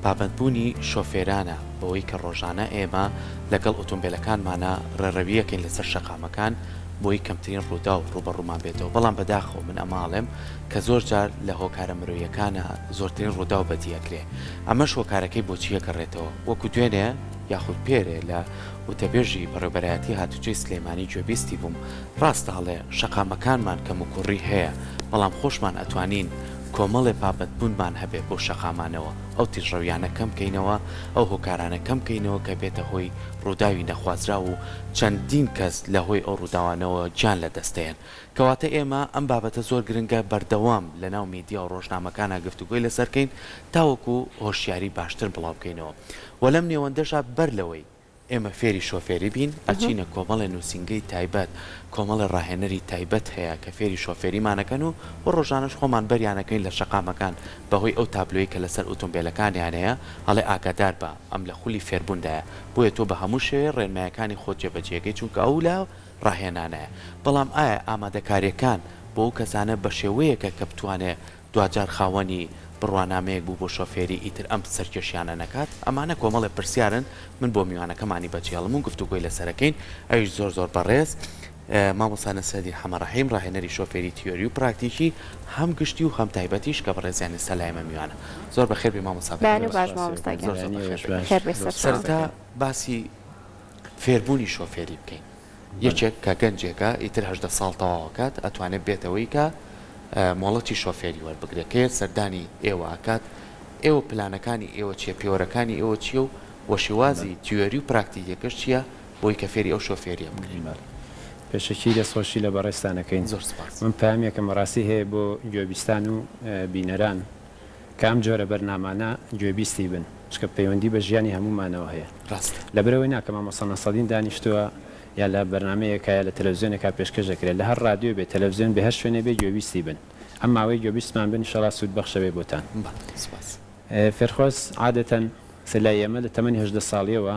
پابەندبوونی شۆفێرانە بەوەی کە ڕۆژانە ئێمە لەگەڵ ئۆتۆمبێلەکانمانا ڕێڕەوییەکەین لەسەر شەقامەکان بۆی کەمترین ڕووداو ڕووبەڕوومان بێتەوە، بەڵام بەداخەوە من ئەمە ئەڵێم کە زۆر جار لە هۆکارە مرۆییەکانا زۆرترین ڕووداو بەدی ئەکرێ ئەمەش هۆکارەکەی بۆچی ئەگەڕێتەوە وەکو دوێنێ یاخود پێرێ لە وتەبێژی بەڕێوبەرایەتی هاتوچۆی سلێمانی گوێبیستی بووم ڕاستە ئەڵێ شەقامەکانمان کەموکوڕی هەیە بەڵام خۆشمان ئەتوانین کۆمەڵێ پابەندبوونمان هەبێ بەو شەقامانەوە ئەو تیژڕەویانە کەم کەینەوە ئەو هۆکارانە کەم کەینەوە کە بێتە هۆی ڕووداوی نەخوازراو و چەندین کەس لە هۆی ئەو ڕووداوانەوە گیان لە دەست دەیەن. کەواتە ئێمە ئەم بابەتە زۆر گرنگە بەردەوام لە ناو میدیا و ڕۆژنامەکانا گفتوگۆی لەسەر کەین تاوەکو هۆشیاری باشتر بڵاو بکەینەوە وە لەم نێوەندەشا بەر لەوەی ئێمە فێری شۆفێری بین ئەچینە کۆمەڵێ نوسینگەی تایبەت کۆمەڵێ ڕاهێنەری تایبەت هەیە کە فێری شۆفێریمان ئەکەن و وە ڕۆژانەش خۆمان بەریان ئەکەین لە شەقامەکان بەهۆی ئەو تابلۆیەی کە لەسەر ئوتومبێلەکانیان هەیە ئەڵێ ئاگادار بە ئەم لە خولی فێربووندایە بۆیە تۆ بە هەموو شێوەیە ڕێنمایەکانی خۆت جێبەجێکەی چونکە ئەو لە ڕاهێنانایە بەڵام ئایا ئامادەکاریەکان بۆ ئەو کەسانە بەشێوەیەکە کە بتوانێ دواجار خاوەنی بڕوانامەیەک بوو بۆ شۆفێری ئیتر ئەم سەرکێشیانە نەکات؟ ئەمانە کۆمەڵێ پرسیارن من بۆ میوانەکەمانی بەجێڵم و گفتوگۆی لەسەرەکەین ئەویش زۆر زۆر بەڕێز مامۆستا نەسرەدین حەمەڕەحیم ڕاهێنەری شۆفێری تیۆری و پراکتیکی هەم گشتی و هەم تایبەتیش کە بەڕێزیان ئێستا لای ئێمە میوانە. زۆر بەخێر بێی مامۆستا بەیانی باش مامۆستا گیان. زۆر زۆر بەخێر بێی. خێر بێی سەرچاوە. سەرەتا باسی فێربوونی شۆفێری بکەین. یەکێک کە گەنجێکە ئیتر 18 ساڵ تەواو ئەکات ئەتوانێت بێتەوەی کە مۆڵەتی شۆفێری وەربگرێت کە یەت سەردانی ئێوە ئەکات ئێوە پلانەکانی ئێوە چیە پێوەرەکانی ئێوە چیە و وە شێوازی تیۆری و پراکتیکیەکەش چیە بۆی کە فێری ئەو شۆفێریە بکرێ. بەڵێ پێشەکی دەستخۆشی لە بەڕێزتان ئەکەین. زۆر سوپاس. من پەیامێکم بەڕاستی هەیە بۆ گوێبیستان و بینەران کە ئەم جۆرە بەرنامانە گوێبیستی بن چونکە پەیوەندی بە ژیانی هەموومانەوە هەیە. ڕاستە. لەبەرئەوەی نا کە مامۆستا نەسرەدین دانیشتووە یا لە بەرنامەیەکا یا لە تەلەفزیۆنێکا پێشکەش دەکرێت لە هەر ڕادیۆ بێ تەلەفزیۆن بێ هەر شوێنێ بێ گوێبیستی بن ئەم ماوەی گوێبیستمان بن ئیشەڵا سوودبەخشە بێ بۆتان. بەڵێ سوپاس. فێرخواز عادەتەن لای ئێمە لە تەمەنی 18 ساڵیەوە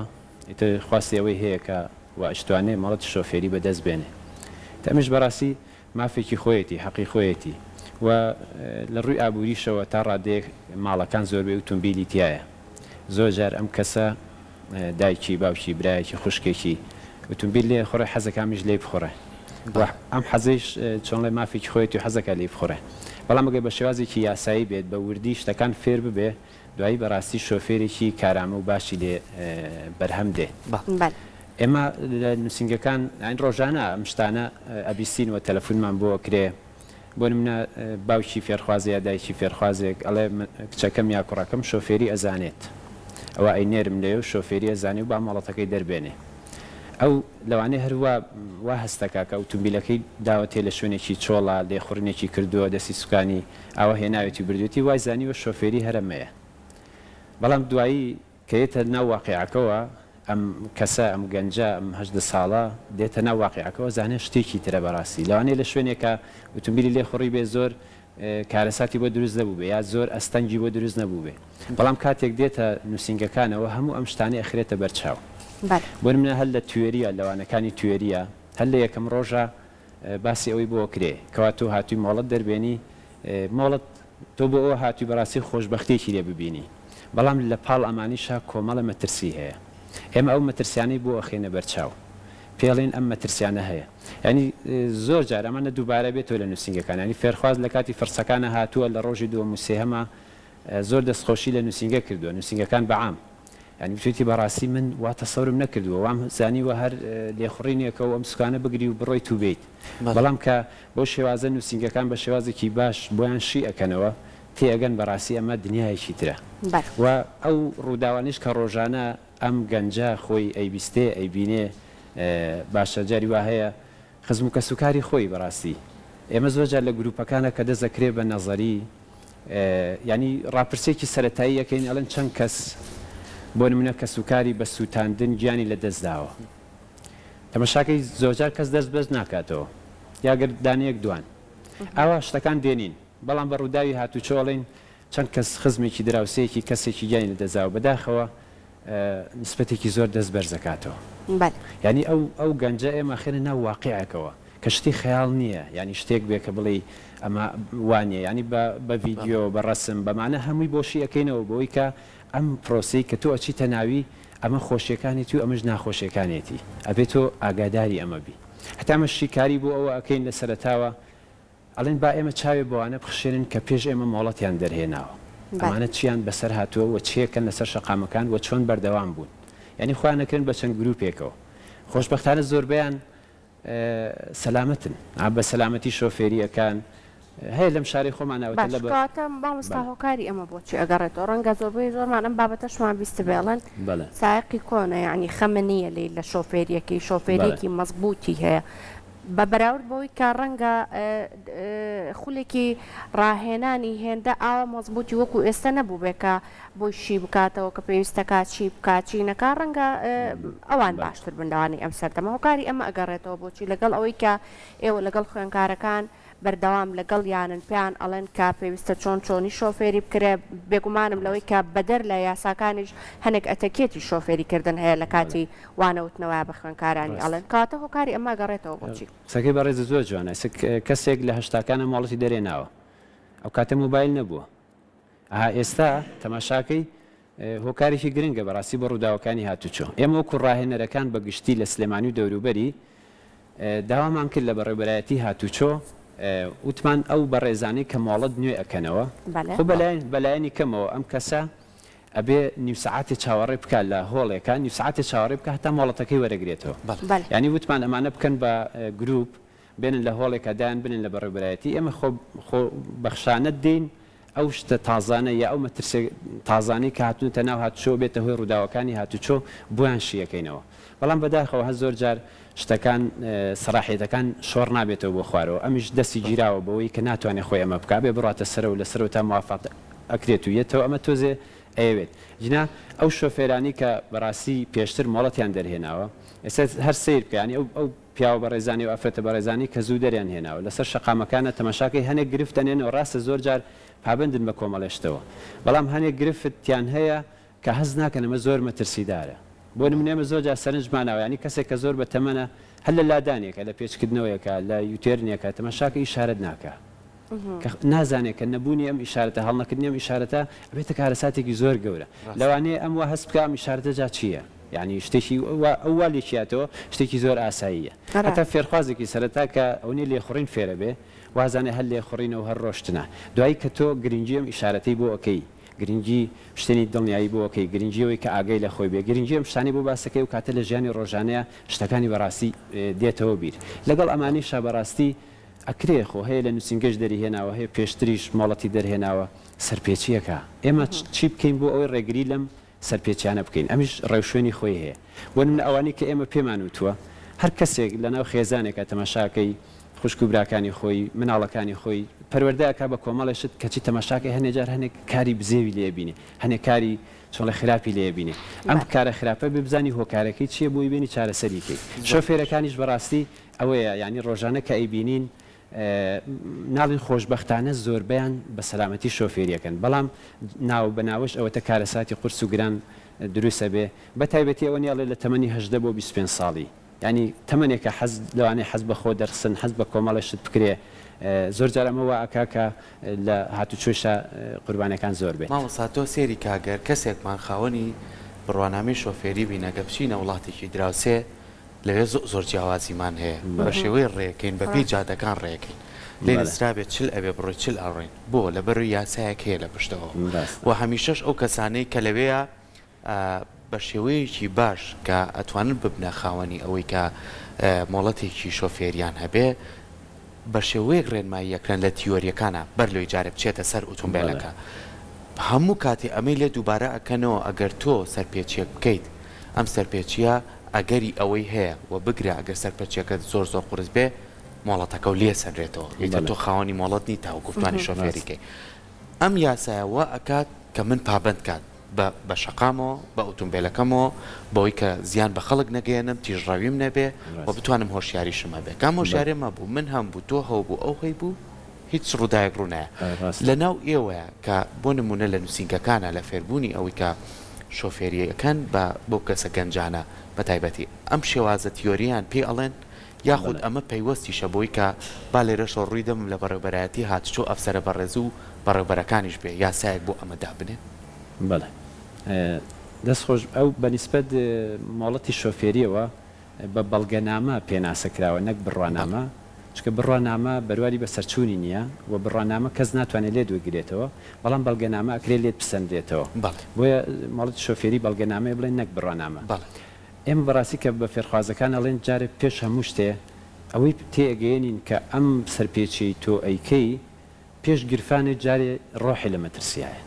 ئیتر خواستی ئەوەی هەیە کە وا ئەشتوانێ مۆڵەتی شۆفێری بە دەست بێنێ. ئیتر ئەمیش بەڕاستی مافێکی خۆیەتی، حەقی خۆیەتی و لە ڕووی ئابووریشەوە تا ڕادەیەک ماڵەکان زۆربەی ئوتومبیلی تیایە. زۆر جار ئەم کەسە دایکی، باوکی، برایەکی، خوشکێکی ئوتومبیل لێ ئەخوڕێ حەزەکا ئەمیش لێی بخوڕێ و ئەم حەزەیش چۆن ڵێ مافێکی خۆیەتی و حەزەکا لێی بخوڕێ. بەڵام ئەگەر بە شێوازێکی یاسایی بێت، بە وردی شتەکان فێر ببێ، دوایی بەڕاستی شۆفێرێکی کارامە و باشی لێ بەرهەم دێ. بەلێ. ئێمە لە نووسینگەکان یانی ڕۆژانە ئەم شتانە ئەبیستین و تەلەفونمان بۆ ئەکرێ. بۆ نمونە باوکی فێرخوازێ یا دایکی فێرخوازێک ئەڵێ کچەکەم یا کوڕەکەم شۆفێری ئەزانێت ئەوا ئەینێرم لێ و شۆفێری ئەزانێ و با مۆڵەتەکەی دەربێنێ. ئەو لەوانەیە هەر وا وا هەستەکا کە ئوتومبیلەکەی داوەتێ لە شوێنێکی چۆڵا لێخوڕینێکی کردووە دەستی سوکانی ئاوا هێناوێتی و بردوێتی وای زانیوە شۆفێری هەرەمەیە بەڵام دوایی کە یەتە ناو واقیعەکەوە ئەم کەسە ئەم گەنجە ئەم 18 ساڵە دێتە ناو واقیعەکەوە زانێ شتێکی ترە بەڕاستی لەوانەیە لە شوێنێکا ئوتومبیلی لێ خوڕی بێ زۆر کارەساتی بۆ دروست نەبووبێ یا زۆر ئەستەنگی بۆ دروست نەبووبێ بەڵام کاتێک دێتە نووسینگەکانەوە هەموو ئەم شتانەی ئەخرێتە بەر چاو بۆ نمونە هەر لە توێریە لە وانەکانی توێریە هەر لە یەکەم ڕۆژا باسی ئەوەی بۆ ئەکرێ کەوا تۆ هاتووی مۆڵەت دەربێنی مۆڵەت تۆ بۆ ئەوە هاتووی بەڕاستی خۆشبەختیەکی لێ ببینی بەڵام لە پاڵ ئەمانیشا کۆمەڵە مەترسی هەیە ئێمە ئەو مەترسیانەی بۆ ئەخەینە بەر چاو پێڵێن ئەم مەترسیانە هەیە یانی زۆر جار ئەمانە دووبارە بێتەوە لە نووسینگەکان یانی فێرخواز لە کاتی فرسەکانە هاتووە لە ڕۆژی دووەم و سێهەما زۆر دەستخۆشی لە نووسینگە کردووە نووسینگەکان بە عام یانی وتویەتی بەڕاستی من وا تەسەورم نەکردووە وام زانیوە هەر لێخوڕینێکە و ئەم سوکانە بگری و بڕۆیت و بێیت بەڵام کە بەو شێوازە نووسینگەکان بە شێوازێکی باش بۆیان شی ئەکەنەوە تێئەگەن بەڕاستی ئەمە دنیایەکی ترە و ئەو ڕووداوانەیش کە ڕۆژانە ئەم گەنجە خۆی ئەیبیستێ ئەیبینێ باشە جاری وا هەیە خزم و کەسوکاری خۆی بەڕاستی ئێمە زۆر جار لە گروپەکانە کە دەست ئەکرێ بە نەزەری یانی ڕاپرسیەکی سەرەتایی ئەکەین ئەڵێن چەند کەس بۆ نمونە کەسوکاری بە سوتاندن گیانی لە دەست داوە تەمەشاکەی زۆرجار کەس دەست بەرز ناکاتەوە یا گەر دانەیەک دوان ئاوا شتەکان دێنین بەڵام بە ڕووداوی هاتوچۆ ئەڵێن چەند کەس خزمێکی دراوسێیەکی کەسێکی گیانی لە دەست داوە بەداخەوە نسبەتێکی زۆر دەست بەرز ئەکاتەوە بەلێ. یانی ئەو ئەو گەنجە ئێمە ئەخەینە ناو واقیعێکەوە کە شتی خەیاڵ نییە یانی شتێک بێ کە بڵێی ئەمە وا نییە یانی بە بە ڤیدیۆ بە ڕەسم بەمانە هەمووی بۆ شی ئەکەینەوە بۆی کە. ئەم پرۆسەی کە تۆ ئەچیتە ناوی ئەمە خۆشیەکانێتی و ئەمەش ناخۆشیەکانێتی ئەبێ تۆ ئاگاداری ئەمە بی هەتا ئەمە شیکاری بۆ ئەوە ئەکەین لە سەرەتاوە ئەڵێن با ئێمە چاوێ بەوانە بخشێنن کە پێش ئێمە مۆڵەتیان دەرهێناوە ئەمانە چیان بەسەر هاتووە و چێکەن لەسەر شەقامەکان و چۆن بەردەوام بوون یانی خۆیان ئەکرێن بە چەند گروپێکەوە خۆشبەختانە زۆربەیان سەلامەتن بە سەلامەتی شۆفێری ئەکان هەیە لەم شارەی خۆمان ئەوەتە باش لە بە کەواتە مامۆستا بەلێ. هۆکاری ئەمە بۆچی ئەگەڕێتەوە ڕەنگە زۆربەی زۆرمان ئەم بابەتەشمان بیستبێ ئەڵێن بەلێ. سایەقی کۆنە یانی خەمە نییە لێی لە شۆفێریەکەی بەلێ. شۆفێریەکی مەزبووتی هەیە بە بەراورد بەوەی کە ڕەنگە خولێکی ڕاهێنانی هێندە ئاوا مەزبووتی وەکو ئێستا نەبووبێ کە بۆی شی بکاتەوە کە پێویستەکا چی بکا چی نەکا ڕەنگە ئەوان باشتر بن لەوانەی ئەم سەردەمە هۆکاری ئەمە ئەگەڕێتەوە بۆچی لەگەڵ ئەوەی کە ئێوە لەگەڵ خوێنکارەکان بەردەوام لەگەڵیانن پێیان ئەڵێن کە پێویستە چۆن چۆنی شۆفێری بکرێ بێگومانم لەوەی کە بەدەر لە یاساکانیش هەنێک ئەتەکێتی شۆفێری کردن هەیە لە کاتی وانەوتنەوەیا بە خوێنکارانی ئەڵێن کەواتە هۆکاری ئەمە ئەگەڕێتەوە بۆچی؟ قسەکەی بەڕێزت زۆر جوانە ئێستا کەسێک لە هەشتاکانا مۆڵەتی دەرێناوە ئەوکاتە مۆبایل نەبووە ئەها ئێستا تەماشاکەی هۆکارێکی گرنگە بەڕاستی بۆ ڕووداوەکانی هاتوچۆ. ئێمە وەکو ڕاهێنەرەکان بە گشتی لە سلێمانی و دەوروبەری داوامان کرد لە بەڕێوبەرایەتی هاتوچۆ وتمان ئەو بەڕێزانەی کە مۆڵەت نوێ ئەکەنەوە خۆ بەلایەنی کەمەوە ئەم کەسە ئەبێ نیو سەعاتێ چاوەڕێ بکا لە هۆڵێکا نیو سەعاتێ چاوەڕێ بکا هەتا مۆڵەتەکەی وەرەگرێتەوە. یانی وتمان ئەمانە بکەن بە گروپ بێنن لە هۆڵێکا دایان بنێن لە بەڕێوبەرایەتی ئێمە خۆ خۆ بەخشانە دێین ئەو شتە تازانە یا ئەو مەترسیە تازانەی کە هاتوونەتە ناو هاتوچۆ بێتە هۆی ڕووداوەکانی هاتوچۆ بۆیان شیەکەینەوە بەڵام بەداخەوە هە زۆر جار شتەکان سەراحیەتەکان شۆڕ نابێتەوە بۆ خوارەوە ئەمیش دەستی گیراوە بەوەی کە ناتوانێ خۆی ئەمە بکا بێ بڕاتە سەرەوە لە سەرەوە تا موافەق ئەکرێت و یەتەوە ئەمە تۆزێ ئەیەوێت جنا ئەو شۆفێرانەی کە بەڕاستی پێشتر مۆڵەتیان دەرهێناوە ئێستا هەر سەیر بکە یانی ئەو ئەو پیاوە بەڕێزانی و ئافرەتە بەڕێزانی کە زوو دەریان هێناوە لەسەر شەقامەکانە تەماشاکەی هەنێک گرفت ئەنێنەوە ڕاستە زۆر جار پابەندن بە کۆمەڵێ شتەوە بەڵام هەنێک گرفت تیان هەیە کە هەست ناکەن ئەمە زۆر مەترسیدارە بۆ نمونە ئێمە زۆر جار سەرنجمان ناوە یانی کەسێک کە زۆر بە تەمەنە هەر لە لادانێکە لە پێچکردنەوەیەکە لە U-turn ێکە تەماشاکە ئیشارەت ناکا کە نازانێ کە نەبوونی ئەم ئیشارەتە هەڵنەکردنی ئەم ئیشارەتە ئەبێتە کارەساتێکی زۆر گەورە لەوانەیە ئەم وا هەست بکا ئەم ئیشارەتە جا چییە یانی شتێکی وا ئەو وا لێکیاتەوە شتێکی زۆر ئاساییە هەتا فێرخوازێکی سەرەتا کە ئەونەی لێخوڕین فێرەبێ وازانێ هەر لێخوڕینە و هەر ڕۆشتنە دوایی کە تۆ گرنگی ئەم ئیشارەتەی بۆ ئەکەی گرنگی پشتێنی دڵنیایی بۆ ئەکەی گرنگی ئەوەی کە ئاگای لە خۆی بێ گرنگی ئەم شتانەی بۆ باسەکەی ئەو کاتە لە ژیانی ڕۆژانەیا شتەکانی بەڕاستی دێتەوە بیر لەگەڵ ئەمانەیشا بەڕاستی ئەکرێ خۆ هەیە لە نوسینگەش دەری هێناوە هەیە پێشتریش مۆڵەتی دەرهێناوە سەرپێچیەکە ئێمە چی بکەین بۆ ئەوەی ڕێگری لەم سەرپێچیانە بکەین ئەمیش ڕێوشوێنی خۆی هەیە بۆ نمونە ئەوانەی کە ئێمە پێمان وتووە هەر کەسێک لەناو خێزانێکا تەماشاکەی خوشک و براکانی خۆی مناڵەکانی خۆی پەروەردە ئەکا بە کۆمەڵێ شت کەچی تەماشاکەی هەنێ جار هەنێک کاری بزێوی لێ ئەبینێ هەنێ کاری چۆڵێ خراپی لێ ئەبینێ ئەم کارە خراپە بێ بزانی هۆکارەکەی چیە بۆی بێنی چارەسەری کەی شۆفێرەکانیش بەڕاستی ئەوەیە یانی ڕۆژانە کە ئەیبینین ناڵێن خۆشبەختانە زۆربەیان بە سەلامەتی شۆفێری ئەکەن بەڵام ناو بە ناوەش ئەوەتە کارەساتی قورس و گران دروست ئەبێ بە تایبەتی ئەوە نیە ئەڵێ لە تەمەنی 18 بۆ 25 ساڵی یانی تەمەنێکە حەز لەوانەیە حەز بە خۆ دەرخسن حەز بە کۆمەڵێ شت بکرێ زۆر جار ئەمە وا ئەکا کە لە هاتوچۆیشا قوربانیەکان زۆر بێت. مامۆستا تۆ سەیری کە گەر کەسێکمان خاوەنی بڕوانامەی شۆفێری بین ئەگەر بچینە وڵاتێکی دراوسێ لەوێ زۆ زۆر جیاوازیمان هەیە بە شێوەی ڕێکەین بە پێی جادەکان ڕێکەین لێ نوسرابێت چل ئەبێ بڕۆی چل ئەڕۆین بۆ لەبەرو یاسایەک هەیە لە پشتەوە و هەمیشەش ئەو کەسانەی کە لەوێیا بە شێوەیەکی باش کە ئەتوانن ببنە خاوەنی ئەوەی کە مۆڵەتێکی شۆفێریان هەبێ بە شێوەیەک ڕێنمایی ئەکرێن لە تیۆریەکانا بەر لەوەی جارێ بچێتە سەر ئوتومبێلەکە هەموو کاتێ ئەمەی لێ دووبارە ئەکەنەوە ئەگەر تۆ سەرپێچیەک بکەیت ئەم سەرپێچیە ئەگەری ئەوەی هەیە و بگرە ئەگەر سەرپەچیەکەت زۆر زۆر قورس بێ مۆڵەتەکەو لێ سەنرێتەوە ئیتر تۆ خاوەنی مۆڵەت نی تاوەکو بتوانی شۆفێری کەی ئەم یاسایە وا ئەکات کە من پابەند کات بە بە شەقامەوە بە ئوتومبێلەکەمەوە بەوەی کە زیان بە خەڵک نەگەیەنم تیژڕەویم نەبێ و بتوانم هۆشیاریشم هەبێ کام هۆشیاریم هەبوو من هەمبوو تۆ هەوبوو ئەو هەیبوو هیچ ڕووداوێک ڕوونایە لە ناو ئێوەیە کە بۆ نموونە لە نووسینگەکانە لە فێربوونی ئەوەی کە شۆفێرییەکەن بە بۆ کەسە گەنجانە بە تایبەتی ئەم شێوازە تیۆرییان پێ ئەڵێن یاخود ئەمە پەیوەستیشە بۆی کە با لێرەشەوە ڕووی دەمم لە بەڕێوبەرایەتی هاتوچۆ ئەفسەرە بەڕێزو بەڕێوبەرەکانیش بێ یاسایەک بۆ ئەمە دابنێن؟ بەڵێ. دەست خۆش ئەو بە نیسبەت مۆڵەتی شۆفێریەوە بە بەڵگەنامە پێناسە کراوە نەک بڕوانامە چونکە بڕوانامە بەرواری بەسەرچوونی نییە و بڕوانامە کەس ناتوانێت لێت وەگرێتەوە بەڵام بەڵگەنامە ئەکرێ لێت بسەنرێتەوە بۆیە مۆڵەتی شۆفێری بەڵگەنامەیە بڵێن نەک بڕوانامە. ئێمە بەڕاستی کە بە فێرخوازەکان ئەڵێن جارێ پێش هەموو شتێ ئەوەی تێئەگەیەنین کە ئەم سەرپێچیەی تۆ ئەیکەی پێش گیرفانێ جارێ ڕۆحێ لە مەترسیایە.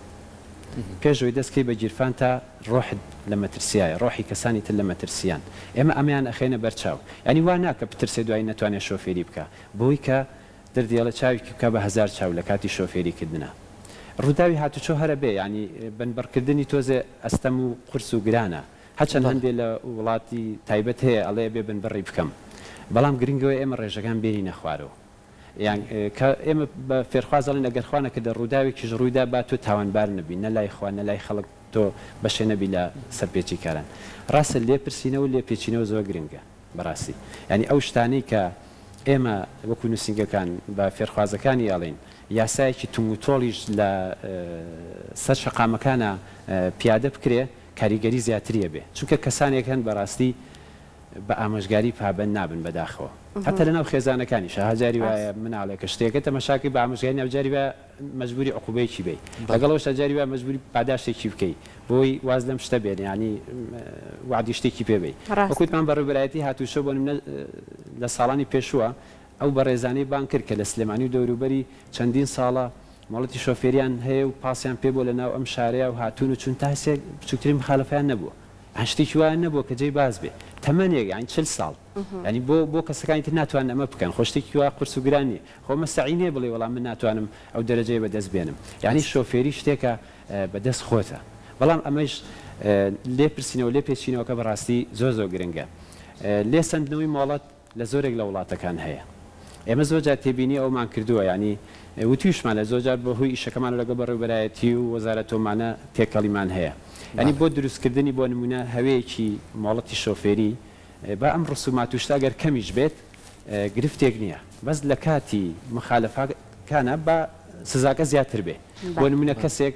پێش ئەوەی دەست کەی بە گیرفانتا ڕۆحت لە مەترسیایە، ڕۆحی کەسانی تر لە مەترسیان. ئێمە ئەمەیان ئەخەینە بەر چاو. یانی وا نا کە بترسێ دوایی نەتوانێ شۆفێری بکا. بەوەی کە دەردی ئەڵێ چاوێکی بکا بە هەزار چاو لە کاتی شۆفێری کردنا. ڕووداوی هاتوچۆ هەر ئەبێ، یانی بنبڕ کردنی تۆزێ ئەستەم و قورس و گرانە. هەرچەند هەندێ لە وڵاتی تایبەت هەیە ئەڵێ ئەبێ بنبڕی بکەم. بەڵام گرنگەوە ئێمە ڕێژەکان بێنینە خوارەوە. یان کە ئێمە بە فێرخواز ئەڵێین ئەگەر خوا نەکردە ڕووداوێکیش ڕوویدا با تۆ تاوانبار نەبی نە لای خوا نە لای خەڵک تۆ بەشێ نەبی لە سەرپێچی کاران ڕاستە لێپرسینەوە و لێپێچینەوە زۆر گرنگە بەڕاستی یانی ئەو شتانەی کە ئێمە وەکو نووسینگەکان بە فێرخوازەکانی ئەڵێین یاسایەکی تونگ و تۆڵیش لە سەر شەقامەکانا پیادە بکرێ کاریگەری زیاتری ئەبێ چونکە کەسانێک هەن بەڕاستی بە ئامۆژگاری پابەند نابن بەداخەوە هەتا لەناو خێزانەکانیشا ها جاری وایە مناڵێکە شتێکە تەمەشاکەی بە ئامۆژگاری نابێت جاری وایە مەجبوری عقوبەیەکی بەی لەگەڵ ئەوەشا جاری وایە مەجبوری پاداشتێکی بکەی بۆی واز لەم شتە بێنێ یانی وەعدی شتێکی پێ بەی وەک وتمان بەڕێوبەرایەتی هاتوچۆ بۆ نمونە لە ساڵانی پێشووە ئەو بەڕێزانەی بانگ کرد کە لە سلێمانی و دەوروبەری چەندین ساڵە مۆڵەتی شۆفێریان هەیە و پاسیان پێ بووە لەناو ئەم شارەیا و هاتوون و چوون تا هەسێک بچووکترین مخالەفەیان نەبووە یان شتێکی وایان نەبووە کە جێی باس بێ تەمەنێک یانی 40 ساڵ یانی بۆ بۆ کەسەکانی تر ناتوانن ئەمە بکەن خۆ شتێکی وا قورس و گران نییە خۆ ئەمە سەعی نییە بڵێ وەڵا من ناتوانم ئەو دەرەجەیە بەدەست بێنم یانی شۆفێری شتێکە بەدەست خۆتە بەڵام ئەمەش لێپرسینەوە لێپێچینەوەکە بەڕاستی زۆر زۆر گرنگە لێسەندنەوەی مۆڵەت لە زۆرێک لە وڵاتەکان هەیە. ئێمە زۆر جار تێبینی ئەوەمان کردووە، یانی وتوویشمانە زۆر جار بە هۆی ئیشەکەمانەوە لەگەڵ بەڕێوەبەرایەتی و وەزارەتۆمانە تێکەڵیمان هەیە. یانی بۆ دروستکردنی بۆ نموونە هەوێیەکی مۆڵەتی شۆفێری با ئەم ڕسومات و شتە ئەگەر کەمیش بێت گرفتێک نییە. بەس لە کاتی مخالەفەکانا با سزاکە زیاتر بێ. بۆ نموونە کەسێک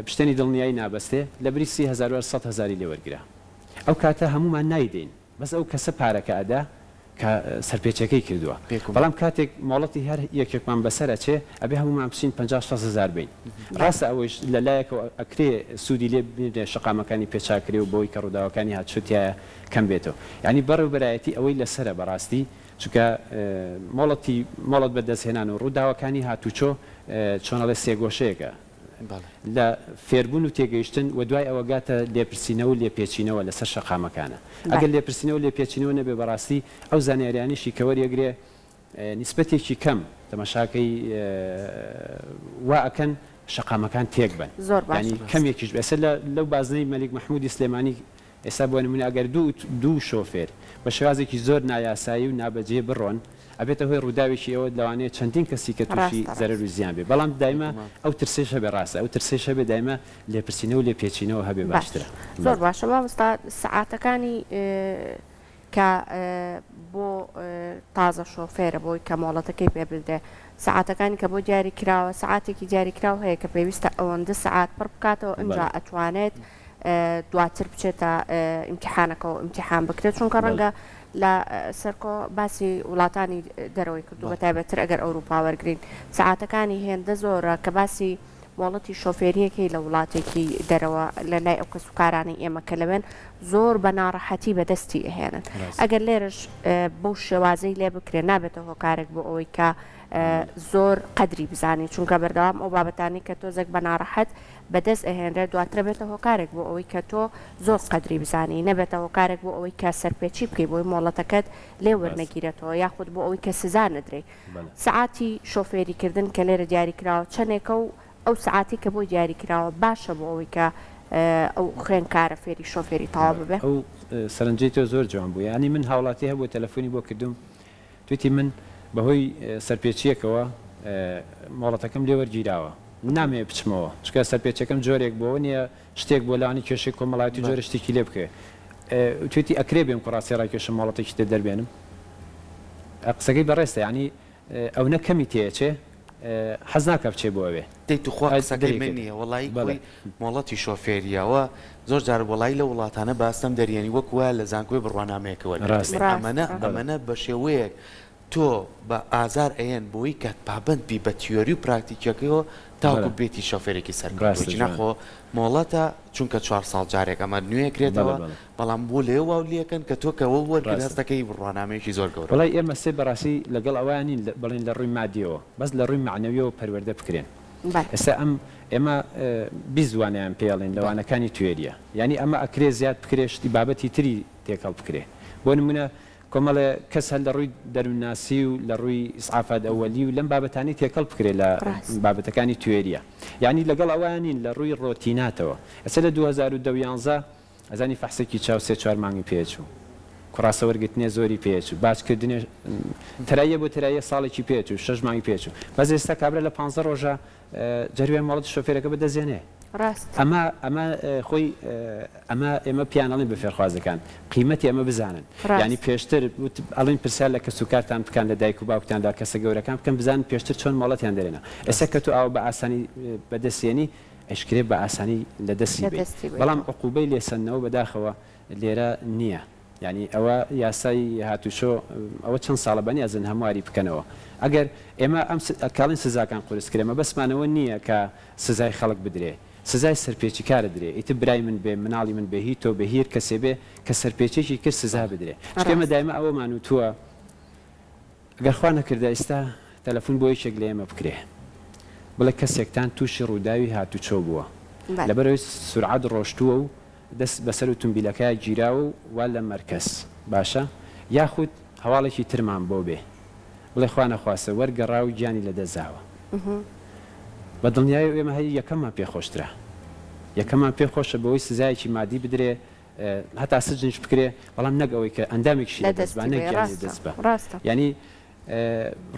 پشتێنی دڵنیایی نابەستێ لە بری 30 هەزار وەر 100 هەزاری لێ وەرگرە. ئەو کاتە هەموومان نایدەین. بەس ئەو کەسە پارەکە ئەدا کە سەرپێچەکەی کردوە بەڵام کاتێک مۆڵەتی هەر یەکێکمان بەسەر ئەچێ ئەبێ هەموومان بچین 50 60 هەزار بەین ڕاستە ئەوەیش لە لایەکەوە ئەکرێ سوودی لێ ببینرێ شەقامەکانی پێ چاک کرێ و بەوەی کە ڕووداوەکانی هاتوچۆ تیایا کەم بێتەوە یانی بەڕێوبەرایەتی ئەوەی لەسەرە بەڕاستی چونکە مۆڵەتی مۆڵەت بەدەست هێنان و ڕووداوەکانی هاتوچۆ چۆن ئەڵێ سێگۆشەیەکە لە فێربوون و تێگەیشتن و دوای ئەوە گاتە لێپرسینەوە و لێپێچینەوە لەسەر شەقامەکانە. ئەگەر لێپرسینەوە و لێپێچینەوە نەبێ بەڕاستی ئەو زانیاریانەشی کە وەریەگرێ نیسبەتێکی کەم تەماشاکەی وا ئەکەن شەقامەکان تێک بەن. زۆر باشە. یانی کەمێکیش بێ ئێستا لە لەو بازنەی مەلیک مەحموودی سلێمانی ئێستا بۆ نموونە ئەگەر دوو دوو شۆفێر بە شێوازێکی زۆر نایاسایی و نابەجێ بڕۆن ئەبێتە هۆی ڕووداوێکی ئەوە لەوانەیە چەندین کەسی کە تووشی ڕاستە زەرەر و ڕاستە. زیان بێ بەڵام دایمە ئەو ترسەیش هەبێ ڕاستە ئەو ترسەیش هەبێ دایمە لێپرسینەوە و لێپێچینەوە هەبێ باش باشترە زۆر بەڵێ. باشە مامۆستا سەعاتەکانی کە بۆ تازە شۆفێرە بۆی کە مۆڵەتەکەی پێ بدرێ سەعاتەکانی کە بۆ دیاری کراوە سەعاتێکی دیاری کراو هەیە کە پێویستە ئەوەندە سەعات پڕ بکاتەوە ئینجا بەڵێ. ئەتوانێت دواتر بچێتە ئیمتیحانەکەەوە ئیمتیحان بکرێت چونکە ڕەنگە لە سەرکۆ باسی وڵاتانی دەرەوەی کردو بە تایبەتتر ئەگەر ئەوروپا وەرگین سەعاتەکانی هێندە زۆرە کە باسی مۆڵەتی شۆفێریەکەی لە وڵاتێکی دەرەوە لە لای ئەو کەسوکارانەی ئێمە کە لەوێن زۆر بە ناڕەحەتی بەدەستی ئەهێنن ئەگەر لێرەش بەو شێوازەی لێ بکرێت نابێتە هۆکارێک بۆ ئەوەی کە زۆر قەدری بزانین چونکە بەردەوام ئەو بابەتانی کە تۆزێک بە ناڕەحەت بەدەست ئەهێنرێت دواتر ئەبێتە هۆکارێک بۆ ئەوەی کە تۆ زۆر قەدری بزانی نەبێتە هۆکارێک بۆ ئەوەی کە سەرپێچی بکەی بۆی مۆڵەتەکەت لێ وەرنەگیرێتەوە یاخود بۆ ئەوەی کە سزا نەدرێی سەعاتی شۆفێری کردن کە لێرە دیاری کراوە چەنێکە و ئەو سەعاتی کە بۆی دیاری کراوە باشە بۆ ئەوەی کە ئەو خوێنکارە فێری شۆفێری تەواو ببێ؟ ئەو سەرنجەی تۆ زۆر جوان بوو یانی من هاوڵاتی هەبوو تەلەفۆنی بۆ کردوم وتی من بەهۆی سەرپێچییەکەوە مۆڵەتەکەم لێ وەرگیراوە، نامەوێ بچمەوە، چونکە سەرپێچیەکەم جۆرێک بووە نییە شتێک بووە لەوانەیە کێشەی کۆمەڵایەتی و جۆرە شتێکی لێ بکەوێ. وتویەتی ئەکرێ بێم کوڕاستی ڕاکێشم مۆڵەتێکی تر دەربێنم؟ قسەکەی بەڕێزتە یانی ئەونە کەمی تێ ئەچێ؟ حەز ناکا بچێ بۆ ئەوێ. دەی توخوا قسەکەی من نیە وەڵایی خۆی مۆڵەتی شۆفێریە وە زۆر جار وەڵایی لەو وڵاتانە باستەم دەریەنی وەک وایە لە زانکۆی بڕوانامەیەکە وەرگرتبێ ئەمەنە ئەمەنە بەشێوەیەک تۆ بە ئازار ئەیەن بۆی کە پابەند بی بە تیۆری و پراکتیکیەکەیەوە تاوەکو بێتی شۆفێرێکی سەرکەوتوو ئەگینا خۆ مۆڵەتە چونکە چوار ساڵ جارێک ئەمە نوێ کرێتەوە بەڵام بۆ لەوێ واو لێکەن کە تۆ کە وە وەرگرت هەستەکەی بڕوانامەیەکی زۆر گەورە وەڵای ئێمە سێ بەڕاستی لەگەڵ ئەوەیا نین بڵێین لە ڕووی مادیەوە بەس لە ڕووی مەعنەویەوە پەروەردە بکرێن ئێستا ئەم ئێمە 20 وانەیان پێ ئەڵێن لە وانەکانی تیۆریە یانی ئەمە ئەکرێ زیاد بکرێ شتی بابەتی تری تێکەڵ بکرێ بۆ نمونە کۆمەڵێ کەس هەر لە ڕووی دەروونناسی و لە ڕووی ئیسعافات ئەوەلی و لەم بابەتانەی تێکەڵ بکرێ لە بابەتەکانی تیۆریە یانی لەگەڵ ئەوەیا نین لە ڕووی ڕۆتیناتەوە ئێستا لە 2010 و یانزە ئەزانی فەحسێکی چاو سێ چوار مانگی پێ ئەچوو کوڕاسە وەرگرتنێ زۆری پێ ئەچوو باج کردنێ تەراییە بۆ تەراییە ساڵێکی پێ ئەچوو شەش مانگی پێ ئەچوو بەس ئێستا کابرا لە پانزە ڕۆژا جەروێ مۆڵەتی شۆفێرەکە بەدەست دێنێ. ڕاستە. ئەمە ئەمە خۆی ئەمە ئێمە پێیان ئەڵێین بە فێرخوازەکان قیمەتی ئەمە بزانن یانی ڕاستە. پێشتر وت ئەڵێین پرسیار لە کەس و کارتان بکەن لە دایک و باوکتان لە کەسە گەورەکان بکەن بزانن پێشتر چۆن مۆڵەتیان دەرێنا ئێستا کە تۆ ئاوا بە ئاسانی بەدەست یەنی ئەشکرێ بە ئاسانی لە دەستی لە بەی دەستی بەڵام بەیتەوە. عقوبەی لێسەندنەوە بەداخەوە لێرە نییە. یانی ئەوە یاسای هاتوچۆ ئەوە چەند ساڵە بەنیازن هەمواری بکەنەوە ئەگەر ئێمە ئەم کاڵین سزاکان قورس کرێ مەبەستمان ئەوە نییە کە سزای خەڵک بدرێ سزای سەرپێچیکارە درێ ئیتر برای من بێ مناڵی من بێ هی تۆ بێ هی هەر کەسێ بێ کە سەرپێچێکی کرد سزا بدرێ چونکە ئێمە ڕاستە. دایمە ئەوەمان وتووە گەر خوا نەکردە ئیستا تەلەفون بۆ یەکێک لە ئێمە بکرێ بڵێ کەسێکتان توشی ڕووداوی هاتوچۆ بووە بەلێ. لەبەرئەوەی سورعەت ڕۆشتووە و دەست بەسەر ئوتومبیلەکەیا گیراوە و وا لە مەرکەز باشە یاخود هەواڵێکی ترمان بۆ بێ بڵێ خوا نەخواستە وەرگەڕا و گیانی لە دەست داوە بە دڵنیایەوە ئێمە هەر یەکەممان پێ خۆشترە یەکەممان پێ خۆشە بەوەی سزایەکی مادی بدرێ هەتا سجنیش بکرێ بەڵام نەک ئەوەی کە ئەندامێکیشی لە لە دەست با دەستی نەک بەی گیانی لە ڕاستە دەست با ڕاستە. یانی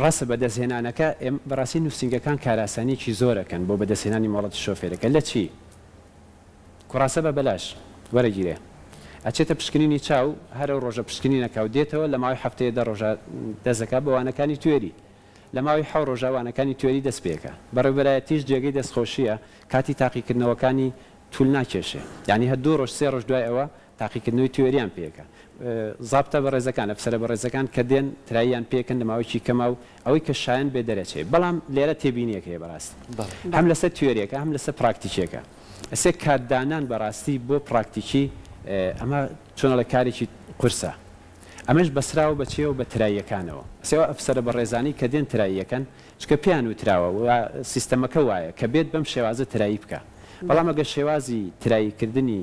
ڕاستە بەدەست هێنانەکە ئێم بەڕاستی نووسینگەکان کارئاسانیەکی زۆر ئەکەن بۆ بەدەست هێنانی مۆڵەتی شۆفێرەکە لە چی؟ کوڕاسە بە بەلاش وەرەگیرێ ئەچێتە پشکنینی چاو هەر ئەو ڕۆژە پشکنین ئەکا و دێتەوە لە ماوەی هەفتەیە دە ڕۆژا دەست ئەکا بە وانەکانی توێری لە ماوەی حەو ڕۆژا وانەکانی توێری دەست پێ ئەکا بەڕێوبەرایەتیش جێگەی دەستخۆشیە کاتی تاقیکردنەوەکانی تول ناکێشێ یانی هەر دوو ڕۆژ سێ ڕۆژ دوای ئەوە تاقیکردنەوەی تیۆریان پێکە زابتە بەڕێزەکان ئەفسەرە بەڕێزەکان کە دێن تراییان پێکەن لە ماوەیەکی کەما و ئەوەی کە شایەن بێ دەرەچێ بەڵام لێرە تێبینیەک هەیە بەڕاستی هەم لەسەر تیۆریەکە هەم لەسەر پراکتیکیەکە ئەسێ کات دانان بەڕاستی بۆ پراکتیکی ئەمە چۆن ئەڵێ کارێکی قورسە ئەمەش بەسراوە بە چیەوە بە تراییەکانەوە ئەسێ ئەو ئەفسەرە بەڕێزانەی کە دێن تراییەکەن چونکە پێیان وتراوە و سیستەمەکە وایە کە بێت بەم شێوازە ترایی بکا بەڵام ئەگەر شێوازی ترایی کردنی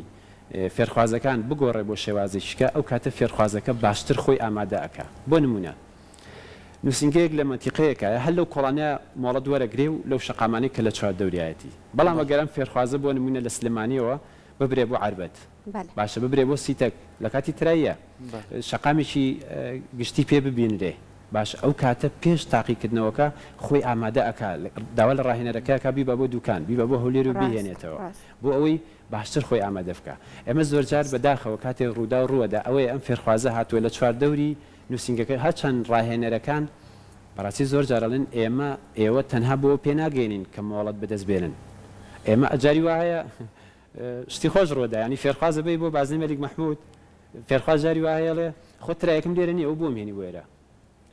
فێرخوازەکان بگۆڕێ بۆ شێوازێکیکە ئەو کاتە فێرخوازەکە باشتر خۆی ئامادە ئەکا بۆ نمونە نوسینگەیەک لە مەنتیقەیەکایە هەر لەو کۆڵانەیا مۆڵەت وەرەگرێ و لەو شەقامانەی کە لە چواردەوریایەتی بەڵام ئەگەر ئەم فێرخوازە بۆ نمونە لە سلێمانیەوە ببرێ بۆ عەربەت باشە ببرێ بۆ سیتەک لە کاتی تراییە شەقامێکی گشتی پێ ببینرێ باشە ئەو کاتە پێش تاقیکردنەوەکە خۆی ئامادە ئەکا داوا لە ڕاهێنەرەکە ئەکا بیبا بۆ دوکان بیبا بۆ هەولێر و بیهێنێتەوە بۆ ئەوەی باشتر خۆی ئامادە بکا. ئێمە زۆرجار بە داخەوە کاتێک ڕووداو ڕووەدا ئەوەیە ئەم فێرخوازە هاتووە لە چواردەوری نووسینگەکە هەرچەند ڕاهێنەرەکان بەڕاستی زۆر جار ئەڵێن ئێمە ئێوە تەنها بۆوە پێ ناگەیەنین کە مۆڵەت بەدەست بێنن ئێمە جاری وا هەیە شتی خۆش ڕووەدا یانی فێرخواز ئەبەی بۆ بازنەی مەلیک مەحموود فێرخواز جاری وا هەیە ئەڵێ خۆ ترایەکم لێرە نییە ئەو بۆم هێنی بۆ ئێرە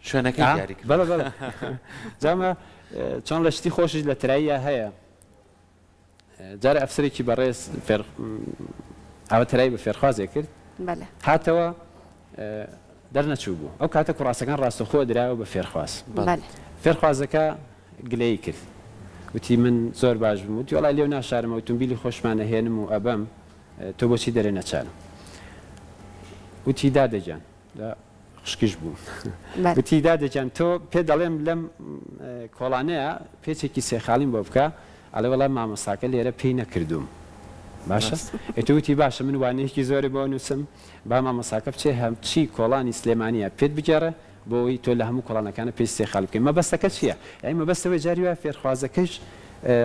شوێنەکەی دیاری کردووە. بەڵێ بەڵێ جا ئەمە چۆن ڵێ شتی خۆشیش لە تراییا هەیە. جارێ ئەفسەرێکی بەڕێز فێر ئاوە تەرای بە فێرخوازێک کرد بەلێ. هاتەوە دەرنەچوو بوو ئەو کاتە کوڕاسەکان ڕاستەخۆ درایەوە بە فێرخواز بەلێ. فێرخوازەکە گلەیی کرد وتی من زۆر باش بووم وتی وەڵا لێو ناشارمەوە ئوتومبیلی خۆشمان ئەهێنم و ئەبەم تۆ بۆچی دەرێ نەچارم وتی دادە گیان خوشکیش بوو وتی دادە گیان تۆ پێت دەڵێم لەم کۆڵانەیە پێچێکی سێ خاڵیم بۆ بکە ئەڵێ وەڵا مامۆستاکە لێرە پێی نەکردووم باشە ئێتو وتی باشە من وانەیەکی زۆرێ بۆ نووسم با مامۆستاکە بچێ هەمچی کۆڵانی سلێمانیە پێت بگێڕێ بۆ ئەوەی تۆ لە هەموو کۆڵانەکانە پێچ سێ خاڵی بکەی مەبەستەکە چییە یانی مەبەستەوەی جاری وایە فێرخوازەکەش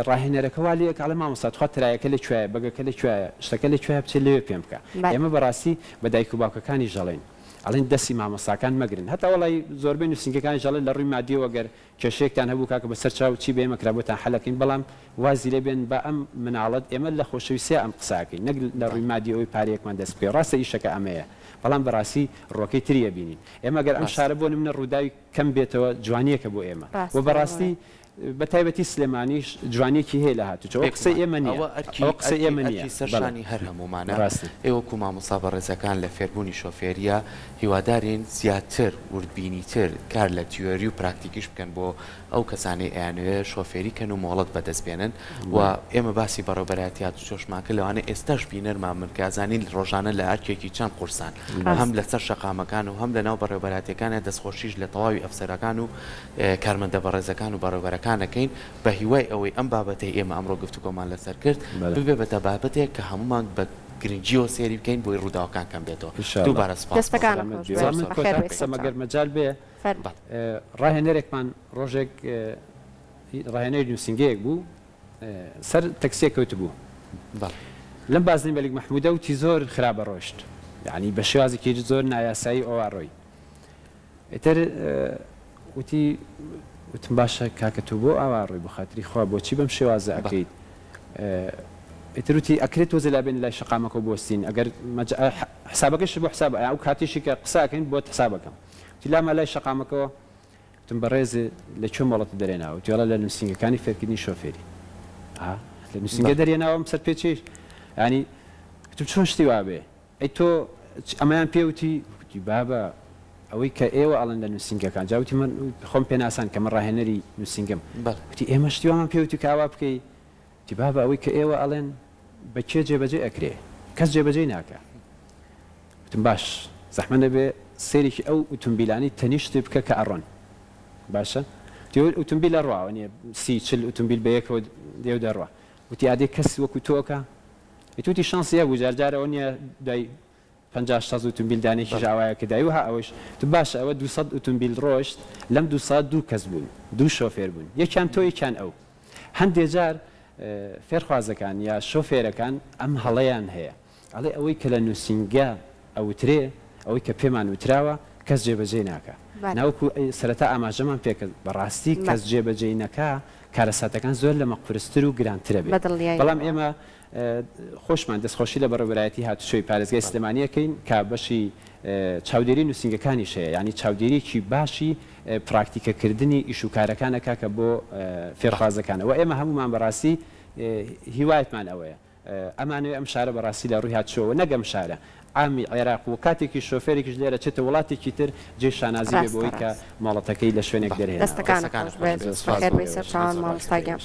ڕاهێنەرەکە وا لێ ئەکا ئەڵێ مامۆستا تخوا ترایەکە لە کوێیە بەگەکە لە کوێیە شتەکە لە کوێیە بچێ لەوێ پێم بکە ئێمە بەڕاستی بە دایک و باوکەکانیش ئەڵێین. ئەڵێن دەستی مامۆستاکان مەگرن هەتا وەڵی زۆربەی نووسینگەکانیش ئەڵێن لە ڕووی مادیەوە گەر کێشەیەکتان هەبوو کاکە بەسەر چاو چی بە ئێمە کرا بۆتان حەل ئەکەین بەڵام وازی لێ بێن با ئەم مناڵەت ئێمە لە خۆشەویستیا ئەم قسە ئەکەین نەک لە ڕووی مادی ئەوەی پارەیەکمان دەست بکەوێ ڕاستە ئیشەکە ئەمەیە بەڵام بەڕاستی ڕوەکەی تری ئەبینین ئێمە گەر ئەم ڕاستە. شارە بۆ نمونە ڕووداوی کەم بێتەوە جوانیەکە بۆ ئێمە و ڕاستە بەڕاستی بە تایبەتی سلێمانیش جوانیەکی هەیە لە هاتوچۆ ئەوە قسەی بێگومان ئێمە نیە ئەوە ئەرکی ئەوە قسەی ئەرکی ئێمە نیە ئەرکی سەر بەڵێ شانی هەر هەموومانە ڕاستە. ئێوە وەکو مامۆستا بەڕێزەکان لە فێربوونی شۆفێریە هیوادارین زیاتر وردبینیتر کار لە تیۆری و پراکتیکیش بکەن بۆ ئەو کەسانەی ئەیانەوێ شۆفێری کەن و مۆڵەت بەدەست بێنن و ئێمە باسی بەڕێوبەرایەتی هاتوچۆشمان کرد لەوانەیە ئێستاش بینەرمان بن کە ئەزانین ڕۆژانە لە ئەرکێکی چەند قورسان هەم لەسەر شەقامەکان و هەم لەناو بەڕێوبەراتیەکانیان دەستخۆشیش لە تەواوی ئەفسەرەکان و کارمەندە بەڕێزەکان و بەڕێوبەرەکان ئەکەین بە هیوای ئەوەی ئەم بابەتەی ئێمە ئەمڕۆ گفتوگۆمان لەسەر کرد ببێ بە بابەتێک کە هەموومان بە گرنگیەوە سەیری بکەین بۆی ڕووداوەکان کەم بێتەوە ان شاء الله. دووبارە سوپاس بۆ دەستەکانت سەلامەت خۆش بی بێت وەڵا من بەخێر کۆتا بێی قسەم سەرچاو. ئەگەر مەجال بێ فەرموو. بەڵێ. ڕاهێنەرێکمان ڕۆژێک ڕاهێنەری نووسینگەیەک بوو سەر تەکسیەک کەوتبوو بەڵێ. لەم بازنەی مەلیک مەحمودە وتی زۆر خراپە ڕۆشت یانی بە شێوازێکی زۆر نایاسایی ئەوا ڕۆی ئیتر وتی وتم باشە کاکە تۆ بۆ ئاوا ڕۆی بۆ خاتری خوا بۆچی بەم شێوازە ئەکەیت ئیتر وتی ئەکرێت تۆزێ لابێن لای شەقامەکەو بوەستین ئەگەر حسابەکەشت بۆ حساب ئەو کاتیشی کە قسە ئەکەین بۆت حساب ئەکەم وتی لاما لای شەقامەکەوە وتم بەڕێز لە کوێ مۆڵەتت دەرێناوە وتی وەڵا لە نووسینگەکانی فێرکردنی شۆفێری ها لە نووسینگە دەرێناوە ئەم سەرپێچیش ینی وتم چۆن شتی وابێ ئەی تۆ ئەمەیان پێ وتی؟ وتی بابە ئەوەی کە ئێوە ئەڵێن لە نووسینگەکان، جا وتی من خۆم پێ ناساند کە من ڕاهێنەری نووسینگەم. وتی ئێمە شتی وامان پێ وتی کە ئاوا بکەی؟ وتی بابە ئەوەی کە ئێوە ئەڵێن بە کێ جێبەجێ ئەکرێ؟ کەس جێبەجێی ناکا. وتم باش زەحمەت نەبێ سەیرێکی ئەو ئوتومبیلانەی تەنیشتت بکە کە ئەڕۆن. باشە؟ وتی ئەو ئوتومبیل ئەڕوا وەنیە سی چل ئوتومبیل بە یەکەوە دێ و دەڕوا. وتی ئادەی کەس وەکوو تۆ ئەکا؟ ئیتوتی شانسی هەبوو جار جار ئەوە نیە دوای 50 شەست ئوتومبیل دانێکیش ئاوایە کە دای وها ئەوەیش تو باشە ئەوە 200 ئوتومبیل ڕۆشت لەم 200 دوو کەس بوون دوو شۆفێر بوون یەکیان تۆ یەکیان ئەو هەندێ جار فێرخوازەکان یا شۆفێرەکان ئەم هەڵەیان هەیە ئەڵێ ئەوەی کە لە نووسینگە ئەوترێ ئەوەی کە پێمان وتراوە کەس جێبەجێی ناکا ناوەکو سەرەتا ئاماژەمان پێکرد بەڕاستی کەس جێبەجێی نەکا کارەساتەکان زۆر لەمە قورستر و گرانترە بێت بەڵام ئێمە خۆشمان دەستخۆشی لە بەڕێوەبەرایەتی هاتوچۆی پارێزگای سلێمانی ئەکەین کە بەشی چاودێری نووسینگەکانیش هەیە یانی چاودێریی باشی پراکتیکەکردنی ئیش و کارەکان ئەکا کە بۆ فێرخوازەکانە وە ئێمە هەموومان بەڕاستی هیوایەتمان ئەوەیە ئەمانەوێ ئەم شارە بەڕاستی لە ڕووی هاتوچۆوە نەک ئەم شارە، عامی عێراق و کاتێکیش شۆفێرێکیش لێرە چێتە وڵاتێکی تر جێی شانازی بێ ڕاستە بەوەی کە ڕاست. مۆڵەتەکەی لە شوێنێک دەرهێناوە. دەستەکانت دەستەکانت خۆش خۆش بێت بێت سوپاس بەخێر بۆ بێی ئێوەش سەرچاوان زۆر مامۆستا گیان. باشە.